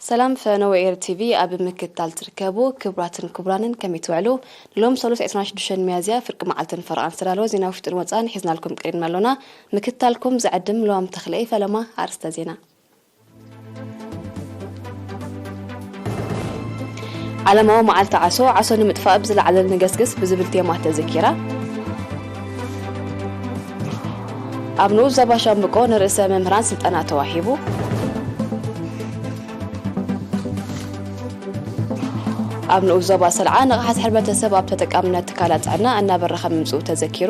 ሰላም ፈነወ ኤር ቲቪ ኣብ ምክትታል ትርከቡ ክቡራትን ክቡራንን ከመይ ትውዕሉ? ንሎም ሰሉስ ዕስራን ሽዱሽተን ሚያዝያ ፍርቂ መዓልትን ፈረቓን ዝተዳለወ ዜናዊ ፍጥን ወፃን ሒዝናልኩም ቀሪብና ኣሎና። ምክትታልኩም ዝዕድም ለዋም ተኽለኢ ፈለማ። ኣርእስተ ዜና። ዓለማዊ መዓልቲ ዓሶ፣ ዓሶ ንምጥፋእ ብዝለዓለ ንገስግስ ብዝብል ቴማ ተዘኪራ። ኣብ ንኡስ ዞባ ሻምብቆ ንርእሰ መምህራን ስልጠና ተዋሂቡ። ኣብ ንኡስ ዞባ ሰልዓ ንቕሓት ሕብረተሰብ ኣብ ተጠቃምነት ትካላት ጥዕና እናበረኸ ምምፅኡ ተዘኪሩ።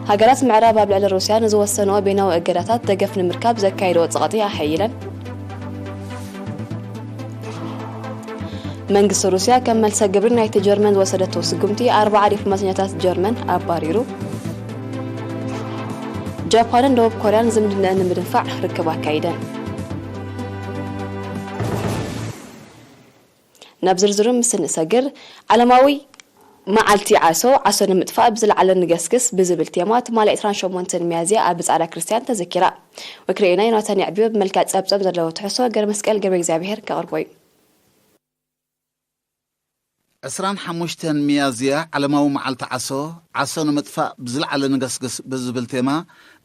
ሃገራት ምዕራብ ኣብ ልዕሊ ሩስያ ንዝወሰንኦ ቤናዊ እገዳታት ደገፍ ንምርካብ ዘካየድኦ ጸቕጢ ኣሐይለን። መንግስቲ ሩስያ ከም መልሰ ግብሪ ናይቲ ጀርመን ዝወሰደቶ ስጉምቲ ኣርባዓ ዲፕሎማሰኛታት ጀርመን ኣባሪሩ። ጃፓንን ደቡብ ኮርያን ዝምድነአን ንምድንፋዕ ርክብ ኣካይደን። ናብ ዝርዝሩ ምስ እንሰግር፣ ዓለማዊ መዓልቲ ዓሶ፣ ዓሶ ንምጥፋእ ብዝለዓለ ንገስግስ ብዝብል ቴማ ትማሊ ዕስራን ሸሞንተን ሚያዝያ ኣብ ብጻዕዳ ክርስትያን ተዘኪራ። ወክልኤና ዮናታን የዕብዮ ብመልክዕ ጸብጸብ ዘለዎ ትሕዝቶ ገርመስቀል ገብረ እግዚኣብሔር ከቕርቦ እዩ። ዕስራን ሓሙሽተን ሚያዝያ ዓለማዊ መዓልቲ ዓሶ፣ ዓሶ ንምጥፋእ ብዝለዓለ ንገስግስ ብዝብል ቴማ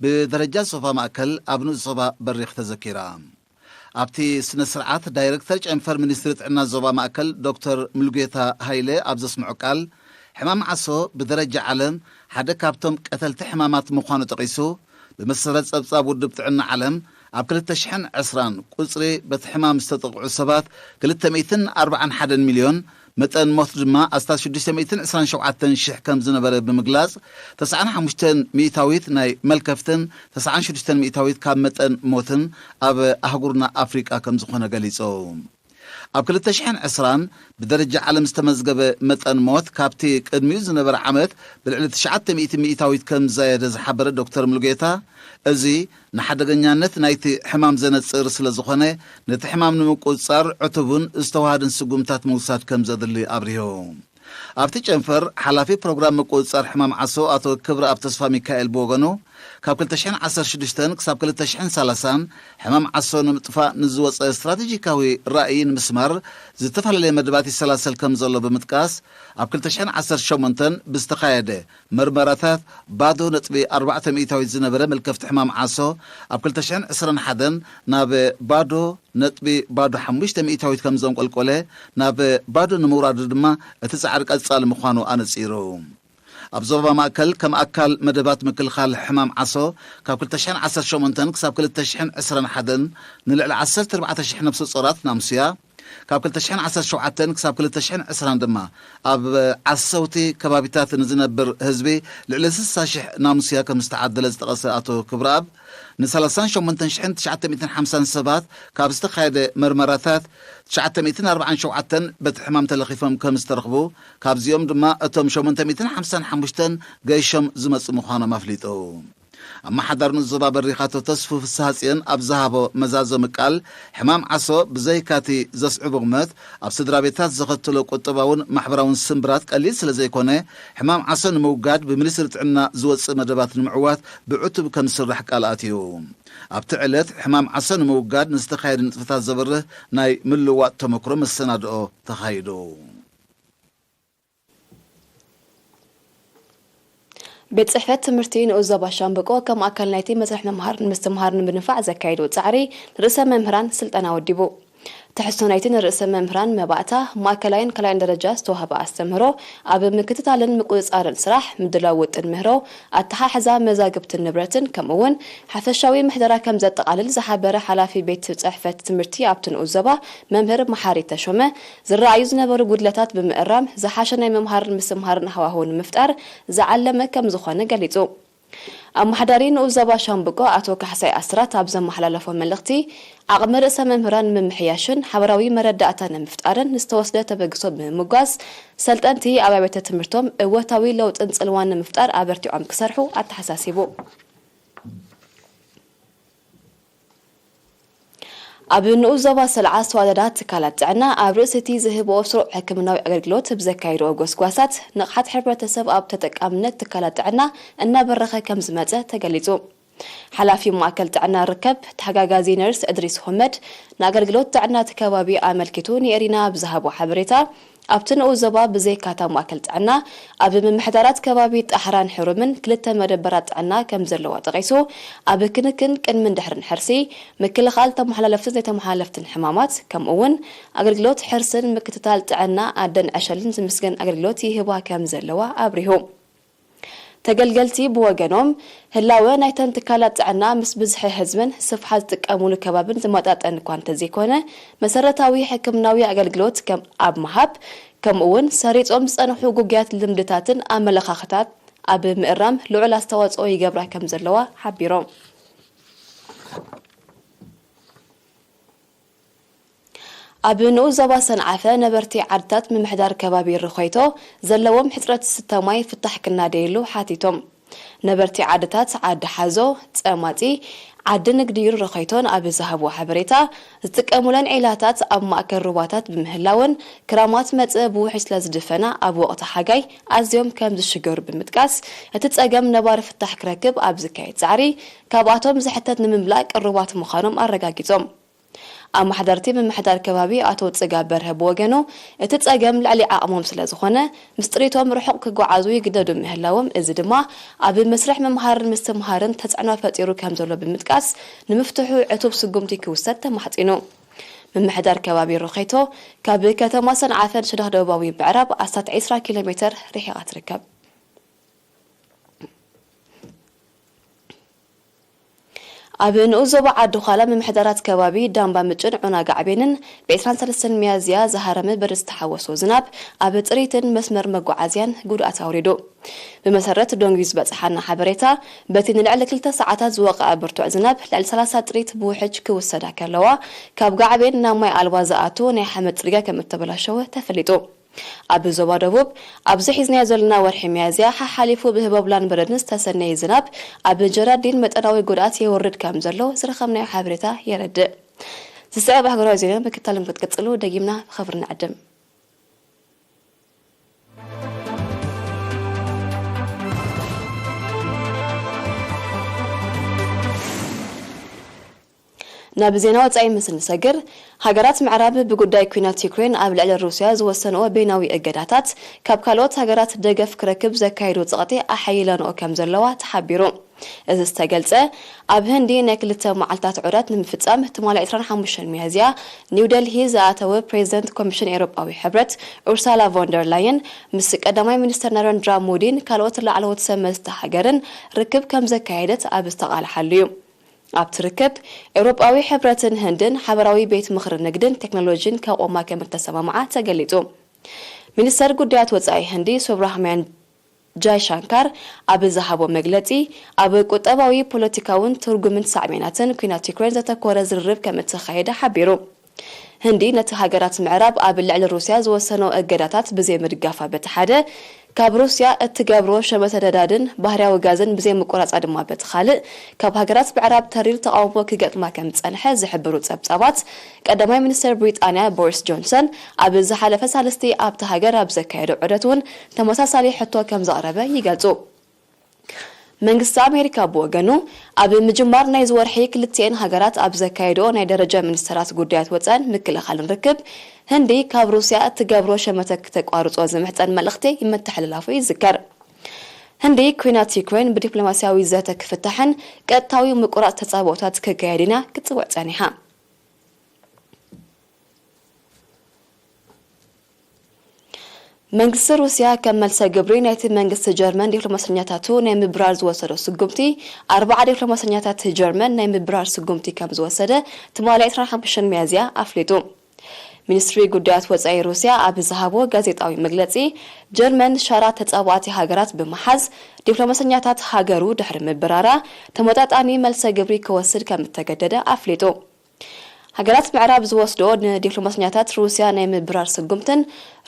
ብደረጃ ዞባ ማእከል ኣብ ንኡስ ዞባ በሪኽ ተዘኪራ። ኣብቲ ስነ ስርዓት ዳይረክተር ጨንፈር ሚኒስትሪ ጥዕና ዞባ ማእከል ዶክተር ሙሉጌታ ሃይለ ኣብ ዘስምዖ ቃል፣ ሕማም ዓሶ ብደረጃ ዓለም ሓደ ካብቶም ቀተልቲ ሕማማት ምዃኑ ጠቒሱ፣ ብመሰረት ጸብጻብ ውድብ ጥዕና ዓለም፣ ኣብ ክልተ ሽሕን ዕስራን ቁጽሪ በቲ ሕማም ዝተጠቕዑ ሰባት ክልተ ሚእትን ኣርባዓን ሓደን ሚልዮን፣ መጠን ሞት ድማ ኣስታት ሽዱሽተ ሚእትን ዕስራን ሸውዓተን ሽሕ ከም ዝነበረ ብምግላጽ፣ ተስዓን ሓሙሽተን ሚእታዊት ናይ መልከፍትን ተስዓን ሽዱሽተን ሚእታዊት ካብ መጠን ሞትን ኣብ ኣህጉርና ኣፍሪቃ ከም ዝኾነ ገሊጹ። ኣብ ክልተ ሽሕን ዕስራን ብደረጃ ዓለም ዝተመዝገበ መጠን ሞት ካብቲ ቅድሚኡ ዝነበረ ዓመት ብልዕሊ ትሽዓተ ሚእቲ ሚእታዊት ከም ዝዛየደ ዝሓበረ ዶክተር ሙሉጌታ፣ እዚ ንሓደገኛነት ናይቲ ሕማም ዘነጽር ስለ ዝኾነ፣ ነቲ ሕማም ንምቁጽጻር ዕቱብን ዝተዋሃደን ስጉምታት ምውሳድ ከም ዘድሊ ኣብሪሁ። ኣብቲ ጨንፈር፣ ሓላፊ ፕሮግራም ምቁጽጻር ሕማም ዓሶ ኣቶ ክብረኣብ ተስፋ ሚካኤል ብወገኑ፣ ካብ ክልተ ሽሕን ዓሰርተ ሽዱሽተን ክሳብ ክልተ ሽሕን ሰላሳን ሕማም ዓሶ ንምጥፋእ ንዝወጸ ስትራቴጂካዊ ራእይ ንምስማር ዝተፈላለየ መደባት ይሰላሰል ከም ዘሎ ብምጥቃስ፣ ኣብ ክልተ ሽሕን ዓሰርተ ሸሞንተን ብዝተኻየደ መርመራታት ባዶ ነጥቢ ኣርባዕተ ሚእታዊት ዝነበረ መልከፍቲ ሕማም ዓሶ፣ ኣብ ክልተ ሽሕን ዕስራን ሓደን ናብ ባዶ ነጥቢ ባዶ ሓሙሽተ ሚእታዊት ከም ዘንቆልቆለ፣ ናብ ባዶ ንምውራዱ ድማ እቲ ጻዕሪ ቀጻሊ ምዃኑ ኣነጺሩ። ኣብ ዞባ ማእከል ከም ኣካል መደባት ምክልኻል ሕማም ዓሶ፣ ካብ ክልተ ሽሕን ዓሰርተ ሸሞንተን ክሳብ ክልተ ሽሕን ዕስራን ሓደን ንልዕሊ ዓሰርተ ኣርባዕተ ሽሕ ነፍሰ ጾራት ናምስያ፣ ካብ ክልተ ሽሕን ዓሰርተ ሸውዓተን ክሳብ ክልተ ሽሕን ዕስራን ድማ ኣብ ዓሰውቲ ከባቢታት ንዝነብር ህዝቢ ልዕሊ ስሳ ሽሕ ናምስያ ከም ዝተዓደለ ዝጠቐሰ ኣቶ ክብረኣብ፣ ንሰላሳን ሸሞንተን ሽሕን ትሽዓተ ሚእትን ሓምሳን ሰባት ካብ ዝተኻየደ መርመራታት፣ ትሽዓተ ሚእትን ኣርባዓን ሸውዓተን በቲ ሕማም ተለኺፎም ከም ዝተረኽቡ፣ ካብዚኦም ድማ እቶም ሸሞንተ ሚእትን ሓምሳን ሓሙሽተን ገይሾም ዝመጹ ምዃኖም ኣፍሊጡ። ኣመሓዳሪ ንኡስ ዞባ በሪኽ ኣቶ ተስፉ ፍስሃጽዮን ኣብ ዝሃቦ መዛዘሚ ቃል፣ ሕማም ዓሶ ብዘይካቲ ዘስዕቦ ቁመት፣ ኣብ ስድራ ቤታት ዘኸትሎ ቁጠባውን ማሕበራውን ስምብራት ቀሊል ስለ ዘይኮነ፣ ሕማም ዓሶ ንምውጋድ ብሚኒስትሪ ጥዕና ዝወጽእ መደባት ንምዕዋት ብዕቱብ ከም ዝስራሕ ቃል ኣትዩ። ኣብቲ ዕለት፣ ሕማም ዓሶ ንምውጋድ ንዝተኻየደ ንጥፈታት ዘብርህ ናይ ምልውዋጥ ተመክሮ መሰናድኦ ተኻይዱ። ቤት ጽሕፈት ትምህርቲ ንኡስ ዞባ ሻምብቆ ከም ኣካል ናይቲ መስርሕ ምምሃር ምስትምሃር ንምድንፋዕ ዘካየዶ ጻዕሪ ንርእሰ መምህራን ስልጠና ወዲቡ። ትሕዝቶ ናይቲ ንርእሰ መምህራን መባእታ፣ ማእከላይን ካልኣይን ደረጃ ዝተዋህበ ኣስተምህሮ፣ ኣብ ምክትታልን ምቁጽጻርን ስራሕ፣ ምድላው ውጥን ምህሮ፣ ኣተሓሕዛ መዛግብትን ንብረትን፣ ከምኡ'ውን ሓፈሻዊ ምሕደራ ከም ዘጠቓልል ዝሓበረ ሓላፊ ቤት ጽሕፈት ትምህርቲ ኣብቲ ንኡስ ዞባ መምህር መሓሪ ተሾመ፣ ዝረኣዩ ዝነበሩ ጉድለታት ብምእራም ዝሓሸ ናይ ምምሃርን ምስትምሃርን ሃዋህው ንምፍጣር ዝዓለመ ከም ዝኾነ ገሊጹ። ኣመሓዳሪ ንኡስ ዞባ ሻምብቆ ኣቶ ካሕሳይ ኣስራት ኣብ ዘመሓላለፎ መልእኽቲ፣ ዓቕሚ ርእሰ መምህራን ንምምሕያሽን ሓበራዊ መረዳእታ ንምፍጣርን ዝተወስደ ተበግሶ ብምምጓስ፣ ሰልጠንቲ ኣብ ኣብያተ ትምህርቶም እወታዊ ለውጥን ጽልዋን ንምፍጣር ኣበርቲዖም ክሰርሑ ኣተሓሳሲቡ። ኣብ ንኡስ ዞባ ሰልዓ ዝተዋደዳ ትካላት ጥዕና ኣብ ርእሲ እቲ ዝህብኦ ስሩዕ ሕክምናዊ ኣገልግሎት ብዘካየድኦ ጎስጓሳት ንቕሓት ሕብረተሰብ ኣብ ተጠቃምነት ትካላት ጥዕና እናበረኸ ከም ዝመጸ ተገሊጹ። ሓላፊ ማእከል ጥዕና ርከብ ተሓጋጋዚ ነርስ እድሪስ ሆመድ ንኣገልግሎት ጥዕና እቲ ከባቢ ኣመልኪቱ ንኤሪና ኣብ ዝሃቦ ሓበሬታ፣ ኣብቲ ንኡስ ዞባ ብዘይካታ ማእከል ጥዕና ኣብ ምምሕዳራት ከባቢ ጣሕራን ሕሩምን ክልተ መደበራት ጥዕና ከም ዘለዋ ጠቒሱ፣ ኣብ ክንክን ቅድምን ድሕርን ሕርሲ፣ ምክልኻል ተመሓላለፍትን ዘይተመሓላለፍትን ሕማማት ከምኡ እውን ኣገልግሎት ሕርስን ምክትታል ጥዕና ኣደን ዕሸልን ዝምስገን ኣገልግሎት ይህባ ከም ዘለዋ ኣብሪሁ። ተገልገልቲ ብወገኖም፣ ህላወ ናይተን ትካላት ጥዕና ምስ ብዝሒ ህዝብን ስፍሓት ዝጥቀሙሉ ከባብን ዝመጣጠን እኳ እንተዘይኮነ፣ መሰረታዊ ሕክምናዊ ኣገልግሎት ከም ኣብ ምሃብ፣ ከምኡ እውን ሰሪጾም ዝጸንሑ ጉጉያት ልምድታትን ኣመለኻኽታት ኣብ ምእራም ልዑል ኣስተዋጽኦ ይገብራ ከም ዘለዋ ሓቢሮም። ኣብ ንኡስ ዞባ ሰንዓፈ ነበርቲ ዓድታት ምምሕዳር ከባቢ ርኾይቶ ዘለዎም ሕፅረት ዝስተ ማይ ፍታሕ ክናደየሉ ሓቲቶም። ነበርቲ ዓድታት ዓዲ ሓዞ፣ ፀማፂ፣ ዓዲ ንግድዩን ርኾይቶን ኣብ ዝሃብዎ ሓበሬታ፣ ዝጥቀሙለን ዒላታት ኣብ ማእከል ሩባታት ብምህላውን ክራማት መፅእ ብውሕጅ ስለዝድፈና ኣብ ወቕቲ ሓጋይ ኣዝዮም ከም ዝሽገሩ ብምጥቃስ፣ እቲ ፀገም ነባሪ ፍታሕ ክረክብ ኣብ ዝካየድ ፃዕሪ ካብኣቶም ዝሕተት ንምምላእ ቅሩባት ምዃኖም ኣረጋጊፆም። ኣመሓዳርቲ ምምሕዳር ከባቢ ኣቶ ጽጋብ በርሀ ብወገኑ፣ እቲ ጸገም ልዕሊ ዓቕሞም ስለ ዝኾነ፣ ምስ ጥሪቶም ርሑቕ ክጓዓዙ ይግደዱ ምህላዎም፣ እዚ ድማ ኣብ መስርሕ ምምሃርን ምስትምሃርን ተጽዕኖ ፈጢሩ ከም ዘሎ ብምጥቃስ፣ ንምፍትሑ ዕቱብ ስጉምቲ ክውሰድ ተማሕጺኑ። ምምሕዳር ከባቢ ሮኸይቶ፣ ካብ ከተማ ሰንዓፈ ንሸነኽ ደቡባዊ ምዕራብ ኣስታት ዕስራ ኪሎ ሜተር ርሒቓ ትርከብ። ኣብ ንኡስ ዞባ ዓዲ ዃላ ምምሕዳራት ከባቢ ዳምባ ምጭን ዑና ጋዕቤንን ብ ዕስራን ሰለስተን ሚያዝያ ዝሃረመ በረድ ዝተሓወሶ ዝናብ ኣብ ጥሪትን መስመር መጓዓዝያን ጉድኣት ኣውሪዱ። ብመሰረት ዶንጊ ዝበጽሓና ሓበሬታ፣ በቲ ንልዕሊ ክልተ ሰዓታት ዝወቕዐ ብርቱዕ ዝናብ ልዕሊ ሰላሳ ጥሪት ብውሕጅ ክውሰዳ ከለዋ፣ ካብ ጋዕቤን ናብ ማይ ኣልባ ዝኣቱ ናይ ሓመድ ጽርግያ ከም እተበላሸወ ተፈሊጡ። ኣብ ዞባ ደቡብ፣ ኣብዚ ሒዝናዮ ዘለና ወርሒ ሚያዝያ፣ ሓሓሊፉ ብህቦብላን በረድን ዝተሰነየ ዝናብ ኣብ ጀራዲን መጠናዊ ጉድኣት የውርድ ከም ዘሎ ዝረኸብናዮ ሓበሬታ የረድእ። ዝስዕብ ኣህጉራዊ ዜና ምክትታል ክትቅጽሉ ደጊምና ብኽብሪ ንዕድም። ናብ ዜና ወጻኢ ምስ እንሰግር፣ ሃገራት ምዕራብ ብጉዳይ ኲናት ዩክሬን ኣብ ልዕሊ ሩስያ ዝወሰንኦ በይናዊ እገዳታት፣ ካብ ካልኦት ሃገራት ደገፍ ክረክብ ዘካየዶ ጸቕጢ ኣሓይለንኦ ከም ዘለዋ ተሓቢሩ። እዚ ዝተገልጸ፣ ኣብ ህንዲ ናይ ክልተ መዓልታት ዑደት ንምፍጻም ትማሊ ዕስራን ሓሙሽተን ሚያዝያ ኒው ደልሂ ዝኣተወ ፕሬዚደንት ኮሚሽን ኤውሮጳዊ ሕብረት ኡርሳላ ቮንደር ላየን ምስ ቀዳማይ ሚኒስተር ናረንድራ ሞዲን ካልኦት ላዕለዎት ሰብ መስተ ሃገርን ርክብ ከም ዘካየደት ኣብ ዝተቓልሓሉ እዩ። ኣብቲ ርክብ፣ ኤውሮጳዊ ሕብረትን ህንድን ሓበራዊ ቤት ምኽሪ ንግድን ቴክኖሎጂን ከቆማ ከም እተሰማምዓ ተገሊጹ። ሚኒስተር ጉዳያት ወጻኢ ህንዲ ሱብራህማያን ጃይሻንካር ኣብ ዝሃቦ መግለጺ፣ ኣብ ቁጠባዊ፣ ፖለቲካውን ትርጉምን ሳዕቤናትን ኲናት ዩክሬን ዘተኮረ ዝርርብ ከም እተኻየደ ሓቢሩ። ህንዲ ነቲ ሃገራት ምዕራብ ኣብ ልዕሊ ሩስያ ዝወሰኖ እገዳታት ብዘይምድጋፋ በቲ ሓደ፣ ካብ ሩስያ እትገብሮ ሸመተ ነዳድን ባህርያዊ ጋዝን ብዘይምቁራጻ ድማ በቲ ካልእ፣ ካብ ሃገራት ምዕራብ ተሪር ተቓውሞ ክገጥማ ከም ዝጸንሐ ዝሕብሩ ጸብጻባት፣ ቀዳማይ ሚኒስተር ብሪጣንያ ቦሪስ ጆንሰን ኣብ ዝሓለፈ ሳልስቲ ኣብቲ ሃገር ኣብ ዘካየዶ ዑደት እውን ተመሳሳሊ ሕቶ ከም ዘቕረበ ይገልጹ። መንግስቲ ኣሜሪካ ብወገኑ፣ ኣብ ምጅማር ናይዚ ወርሒ ክልቲኤን ሃገራት ኣብ ዘካየድኦ ናይ ደረጃ ሚኒስተራት ጉዳያት ወጻእን ምክልኻልን ርክብ፣ ህንዲ ካብ ሩስያ እትገብሮ ሸመተ ክተቋርጾ ዝምሕጸን መልእኽቲ ምትሕልላፉ ይዝከር። ህንዲ፣ ኲናት ዩክሬን ብዲፕሎማስያዊ ዘተ ክፍታሕን ቀጥታዊ ምቁራጽ ተጻብኦታት ክካየድን እያ ክትጽውዕ ጸኒሓ። መንግስቲ ሩስያ ከም መልሰ ግብሪ ናይቲ መንግስቲ ጀርመን ዲፕሎማሰኛታቱ ናይ ምብራር ዝወሰዶ ስጉምቲ፣ ኣርባዓ ዲፕሎማሰኛታት ጀርመን ናይ ምብራር ስጉምቲ ከም ዝወሰደ ትማሊ ዕስራን ሓሙሽተን ሚያዝያ ኣፍሊጡ። ሚኒስትሪ ጉዳያት ወጻኢ ሩስያ ኣብ ዝሃቦ ጋዜጣዊ መግለጺ፣ ጀርመን ሻራ ተጻባእቲ ሃገራት ብምሓዝ፣ ዲፕሎማሰኛታት ሃገሩ ድሕሪ ምብራራ፣ ተመጣጣኒ መልሰ ግብሪ ክወስድ ከም እተገደደ ኣፍሊጡ። ሃገራት ምዕራብ ዝወስድኦ ንዲፕሎማሰኛታት ሩስያ ናይ ምብራር ስጉምትን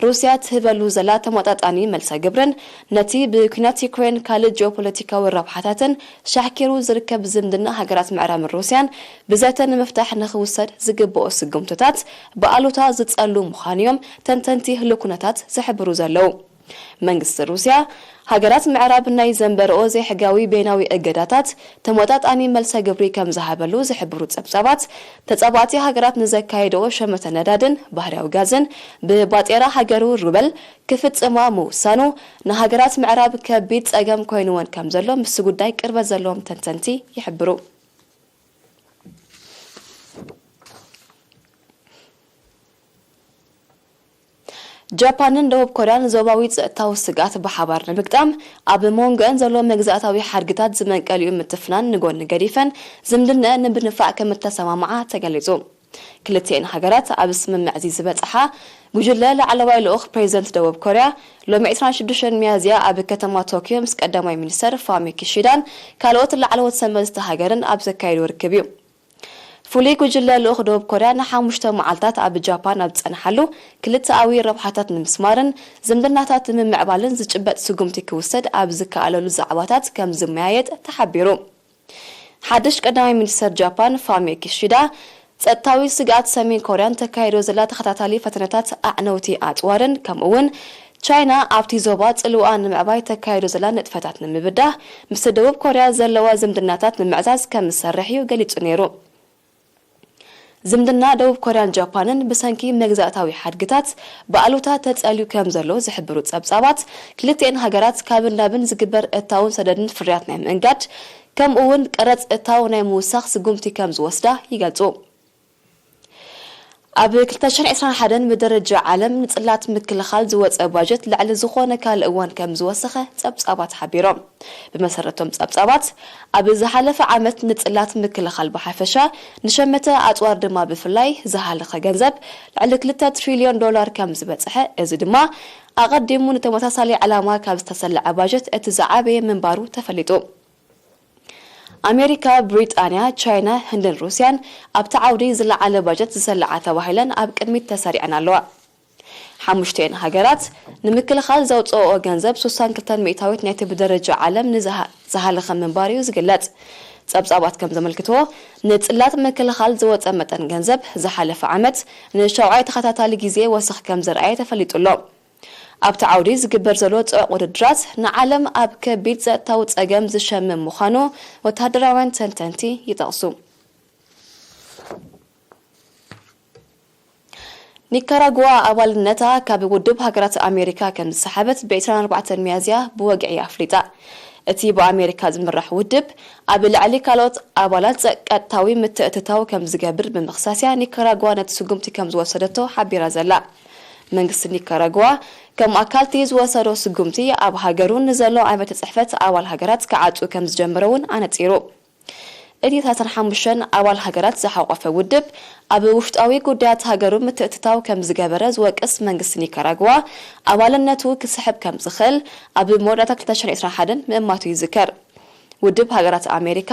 ሩስያ ትህበሉ ዘላ ተመጣጣኒ መልሰ ግብርን ነቲ ብኲናት ዩክሬን ካልእ ጂኦፖለቲካዊ ረብሓታትን ሻሕኪሩ ዝርከብ ዝምድና ሃገራት ምዕራብን ሩስያን ብዘተ ንምፍታሕ ንኽውሰድ ዝግብኦ ስጉምትታት ብኣሉታ ዝጸሉ ምዃኑ እዮም ተንተንቲ ህሉው ኩነታት ዝሕብሩ ዘለዉ። መንግስቲ ሩስያ፣ ሃገራት ምዕራብ ናይ ዘንበረኦ ዘይሕጋዊ በይናዊ እገዳታት ተመጣጣኒ መልሰ ግብሪ ከም ዝሃበሉ ዝሕብሩ ጸብጻባት፣ ተጻባእቲ ሃገራት ንዘካየደኦ ሸመተ ነዳድን ባህርያዊ ጋዝን ብባጤራ ሃገሩ ሩበል ክፍጽማ ምውሳኑ፣ ንሃገራት ምዕራብ ከቢድ ጸገም ኮይንወን ከም ዘሎ ምስቲ ጉዳይ ቅርበት ዘለዎም ተንተንቲ ይሕብሩ። ጃፓንን ደቡብ ኮርያን ዞባዊ ጸጥታዊ ስግኣት ብሓባር ንምግጣም ኣብ መንጎአን ዘሎ መግዛእታዊ ሓድግታት ዝመንቀሊኡ ምትፍናን ንጎኒ ገዲፈን ዝምድነአን ንምድንፋዕ ከም እተሰማምዓ ተገሊጹ። ክልቲኤን ሃገራት ኣብ ስምምዕ እዚ ዝበጽሓ ጉጅለ ላዕለዋይ ልኡኽ ፕሬዚደንት ደቡብ ኮርያ ሎሚ ዕስራን ሽዱሽተን ሚያዝያ ኣብ ከተማ ቶኪዮ ምስ ቀዳማይ ሚኒስተር ፋሚዮ ኪሺዳን ካልኦት ላዕለዎት ሰበ መዚ እታ ሃገርን ኣብ ዘካየዶ ርክብ እዩ። ፍሉይ ጉጅለ ልኡኽ ደቡብ ኮርያ ንሓሙሽተ መዓልታት ኣብ ጃፓን ኣብ ዝጸንሓሉ፣ ክልተኣዊ ረብሓታት ንምስማርን ዝምድናታት ንምምዕባልን ዝጭበጥ ስጉምቲ ክውሰድ ኣብ ዝከኣለሉ ዛዕባታት ከም ዝመያየጥ ተሓቢሩ። ሓድሽ ቀዳማይ ሚኒስተር ጃፓን ፋሚዮ ኪሺዳ፣ ጸጥታዊ ስግኣት ሰሜን ኮርያን ተካይዶ ዘላ ተኸታታሊ ፈተነታት ኣዕነውቲ ኣጽዋርን፣ ከምኡ'ውን ቻይና ኣብቲ ዞባ ጽልዋኣ ንምዕባይ ተካይዶ ዘላ ንጥፈታት ንምብዳህ፣ ምስ ደቡብ ኮርያ ዘለዋ ዝምድናታት ንምዕዛዝ ከም ዝሰርሕ እዩ ገሊጹ ነይሩ። ዝምድና ደቡብ ኮርያን ጃፓንን ብሰንኪ መግዛእታዊ ሓድግታት ብኣሉታ ተጸልዩ ከም ዘሎ ዝሕብሩ ጸብጻባት፣ ክልቲኤን ሃገራት ካብን ናብን ዝግበር እታውን ሰደድን ፍርያት ናይ ምእንጋድ፣ ከምኡ እውን ቀረጽ እታው ናይ ምውሳኽ ስጉምቲ ከም ዝወስዳ ይገልጹ። ኣብ ክልተ ሽሕን ዕስራን ሓደን ብደረጃ ዓለም ንጽላት ምክልኻል ዝወጸ ባጀት ልዕሊ ዝኾነ ካልእ እዋን ከም ዝወሰኸ ጸብጻባት ሓቢሮም። ብመሰረቶም ጸብጻባት፣ ኣብ ዝሓለፈ ዓመት ንጽላት ምክልኻል ብሓፈሻ፣ ንሸመተ ኣጽዋር ድማ ብፍላይ ዝሃለኸ ገንዘብ ልዕሊ ክልተ ትሪልዮን ዶላር ከም ዝበጽሐ፣ እዚ ድማ ኣቐዲሙ ንተመሳሳሊ ዕላማ ካብ ዝተሰለዐ ባጀት እቲ ዝዓበየ ምንባሩ ተፈሊጡ። ኣሜሪካ፣ ብሪጣንያ፣ ቻይና፣ ህንድን ሩስያን ኣብቲ ዓውዲ ዝለዓለ ባጀት ዝሰለዓ ተባሂለን ኣብ ቅድሚት ተሰሪዐን ኣለዋ። ሓሙሽተን ሃገራት ንምክልኻል ዘውፅኦኦ ገንዘብ ሱሳን ክልተን ሚእታዊት ናይቲ ብደረጃ ዓለም ንዝሃ-፣ ዝሃለኸ ምንባር እዩ ዝግለጽ። ጸብጻባት ከም ዘመልክትዎ፣ ንጽላት ምክልኻል ዝወጸ መጠን ገንዘብ ዝሓለፈ ዓመት ንሻውዓይ ተኸታታሊ ግዜ ወሰኽ ከም ዘርኣየ ተፈሊጡ ኣሎ። ኣብቲ ዓውዲ ዝግበር ዘሎ ጽዑቕ ውድድራት ንዓለም ኣብ ከቢድ ጸጥታዊ ጸገም ዝሸምም ምዃኑ ወተሃደራውያን ተንተንቲ ይጠቕሱ። ኒካራጓ ኣባልነታ ካብ ውድብ ሃገራት ኣሜሪካ ከም ዝሰሓበት ብ ዕስራን ኣርባዕተን ሚያዝያ ብወግዒ ኣፍሊጣ። እቲ ብኣሜሪካ ዝምራሕ ውድብ ኣብ ልዕሊ ካልኦት ኣባላት ጸ-፣ ቀጥታዊ ምትእትታው ከም ዝገብር ብምኽሳስያ ኒካራጓ ነቲ ስጉምቲ ከም ዝወሰደቶ ሓቢራ ዘላ። መንግስቲ ኒካራጓ ከም ኣካልቲ ዝወሰዶ ስጉምቲ ኣብ ሃገሩ ንዘሎ ኣብያተ ጽሕፈት ኣባል ሃገራት ክዓጹ ከም ዝጀመረ እውን ኣነጺሩ። እቲ ሰላሳን ሓሙሽተን ኣባል ሃገራት ዝሓቖፈ ውድብ ኣብ ውሽጣዊ ጉዳያት ሃገሩ ምትእትታው ከም ዝገበረ ዝወቅስ መንግስቲ ኒካራጓ ኣባልነቱ ክስሕብ ከም ዝኽእል ኣብ መወዳእታ ክልተ ሽሕን ዕስራን ሓደን ምእማቱ ይዝከር። ውድብ ሃገራት ኣሜሪካ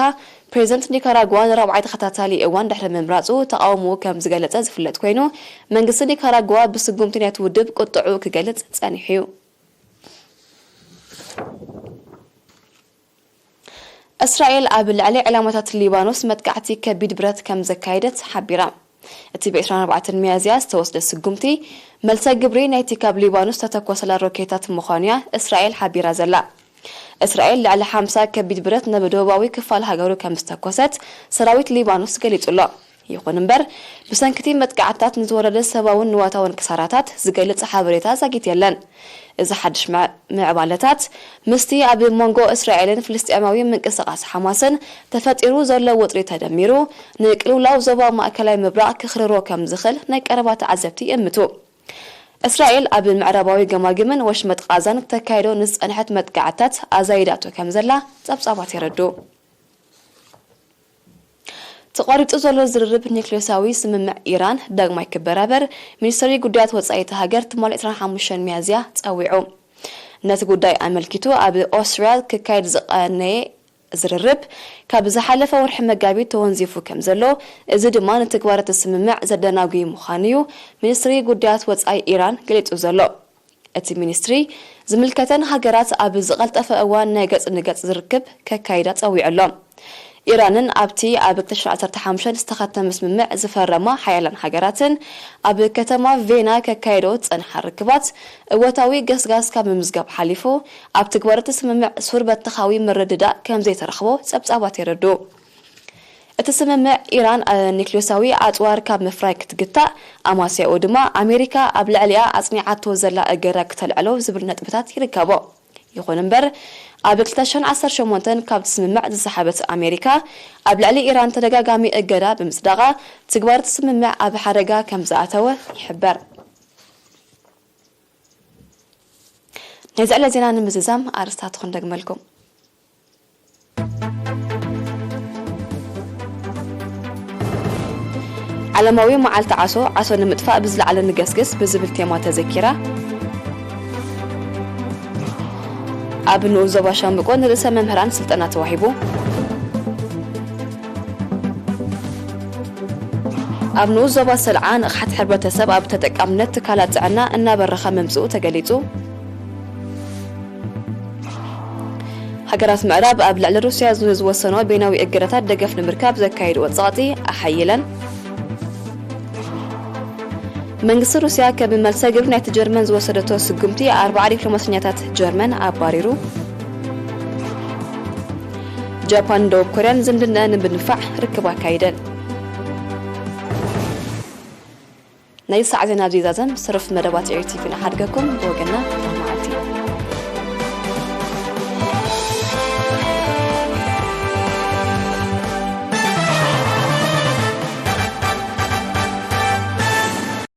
ፕሬዚደንት ኒካራጓ ንራብዓይ ተኸታታሊ እዋን ድሕሪ ምምራጹ ተቓውሞኡ ከም ዝገለጸ ዝፍለጥ ኮይኑ፣ መንግስቲ ኒካራጓ ብስጉምቲ ናይቲ ውድብ ቁጥዑ ክገልጽ ጸኒሑ እዩ። እስራኤል ኣብ ልዕሊ ዕላማታት ሊባኖስ መጥቃዕቲ ከቢድ ብረት ከም ዘካየደት ሓቢራ። እቲ ብ ዕስራን ኣርባዕተን ሚያዝያ ዝተወስደ ስጉምቲ፣ መልሰ ግብሪ ናይቲ ካብ ሊባኖስ ዝተተኮሰላ ሮኬታት ምዃኑ'ያ እስራኤል ሓቢራ ዘላ። እስራኤል ልዕሊ ሓምሳ ከቢድ ብረት ናብ ደቡባዊ ክፋል ሃገሩ ከም ዝተኮሰት ሰራዊት ሊባኖስ ገሊጹ ኣሎ። ይኹን እምበር፣ ብሰንኪ እቲ መጥቃዕትታት ንዝወረደ ሰብኣውን ንዋታውን ክሳራታት ዝገልጽ ሓበሬታ ዛጊት የለን። እዚ ሓድሽ ምዕ-፣ ምዕባለታት፣ ምስቲ ኣብ መንጎ እስራኤልን ፍልስጤማዊ ምንቅስቓስ ሓማስን ተፈጢሩ ዘሎ ወጥሪ ተደሚሩ፣ ንቅልውላው ዞባ ማእከላይ ምብራቕ ክኽርሮ ከም ዝኽእል ናይ ቀረባ ተዓዘብቲ ይእምቱ። እስራኤል ኣብ ምዕራባዊ ገማግምን ወሽመጥ ቓዛን ክተካይዶ ንዝጸንሐት መጥቃዕትታት ኣዛይዳቶ ከም ዘላ ጸብጻባት የረድኡ። ተቋሪጹ ዘሎ ዝርርብ ኒክሌሳዊ ስምምዕ ኢራን ዳግማይ ክበራበር ሚኒስትሪ ጉዳያት ወጻኢ እታ ሃገር ትማሊ ዕስራን ሓሙሽተን ሚያዝያ ጸዊዑ። ነቲ ጉዳይ ኣመልኪቱ ኣብ ኦስትርያ ክካየድ ዝቐነየ ዝርርብ ካብ ዝሓለፈ ወርሒ መጋቢት ተወንዚፉ ከም ዘሎ፣ እዚ ድማ ንትግባረ እቲ ስምምዕ ዘደናጉይ ምዃኑ እዩ ሚኒስትሪ ጉዳያት ወጻኢ ኢራን ገሊጹ ዘሎ። እቲ ሚኒስትሪ ዝምልከተን ሃገራት ኣብ ዝቐልጠፈ እዋን ናይ ገጽ ንገጽ ዝርክብ ከካይዳ ጸዊዑ ኣሎ። ኢራንን ኣብቲ ኣብ ክልተ ሽሕን ዓሰርተ ሓሙሽተን ዝተኸተመ ስምምዕ ዝፈረማ ሓያላን ሃገራትን ኣብ ከተማ ቬና ከካየዶ ዝጸንሓ ርክባት እወታዊ ገስጋስ ካብ ምምዝጋብ ሓሊፉ፣ ኣብ ትግባር እቲ ስምምዕ ሱር በተኻዊ ምርድዳእ ከም ዘይተረኽቦ ጸብጻባት የረድኡ። እቲ ስምምዕ፣ ኢራን ኒክሌሳዊ ኣጽዋር ካብ ምፍራይ ክትግታእ፣ ኣማስያኡ ድማ ኣሜሪካ ኣብ ልዕሊኣ ኣጽኒዓቶ ዘላ እገዳ ክተልዕሎ ዝብል ነጥብታት ይርከቦ። ይኹን እምበር፣ ኣብ ክልተ ሽሕን ዓሰርተ ሸሞንተን ካብቲ ስምምዕ ዝሰሓበት ኣሜሪካ፣ ኣብ ልዕሊ ኢራን ተደጋጋሚ እገዳ ብምጽዳቓ፣ ትግባር እቲ ስምምዕ ኣብ ሓደጋ ከም ዝኣተወ ይሕበር። ናይዚ ዕለት ዜና ንምዝዛም ኣርእስታት ክንደግመልኩም። ዓለማዊ መዓልቲ ዓሶ፣ ዓሶ ንምጥፋእ ብዝለዓለ ንገስግስ ብዝብል ቴማ ተዘኪራ። ኣብ ንኡስ ዞባ ሻምብቆ ንርእሰ መምህራን ስልጠና ተዋሂቡ። ኣብ ንኡስ ዞባ ሰልዓ ንቕሓት ሕብረተሰብ ኣብ ተጠቃምነት ትካላት ጥዕና እናበረኸ ምምፅኡ ተገሊፁ። ሃገራት ምዕራብ ኣብ ልዕሊ ሩስያ ዝ-፣ ዝወሰኖ ቤናዊ እገዳታት ደገፍ ንምርካብ ዘካየድዎ ጸቕጢ ኣሓይለን። መንግስቲ ሩስያ ከም መልሰ ግብሪ ናይቲ ጀርመን ዝወሰደቶ ስጉምቲ ኣርባዓ ዲፕሎማሰኛታት ጀርመን ኣባሪሩ። ጃፓን ደቡብ ኮርያን ዝምድንአን ንምድንፋዕ ርክብ ኣካይደን። ናይ ሰዓት ዜና ኣብዚ ይዛዘም። ስርፍ መደባት ኤሪ ቲቪ ንሓድገኩም ብወገና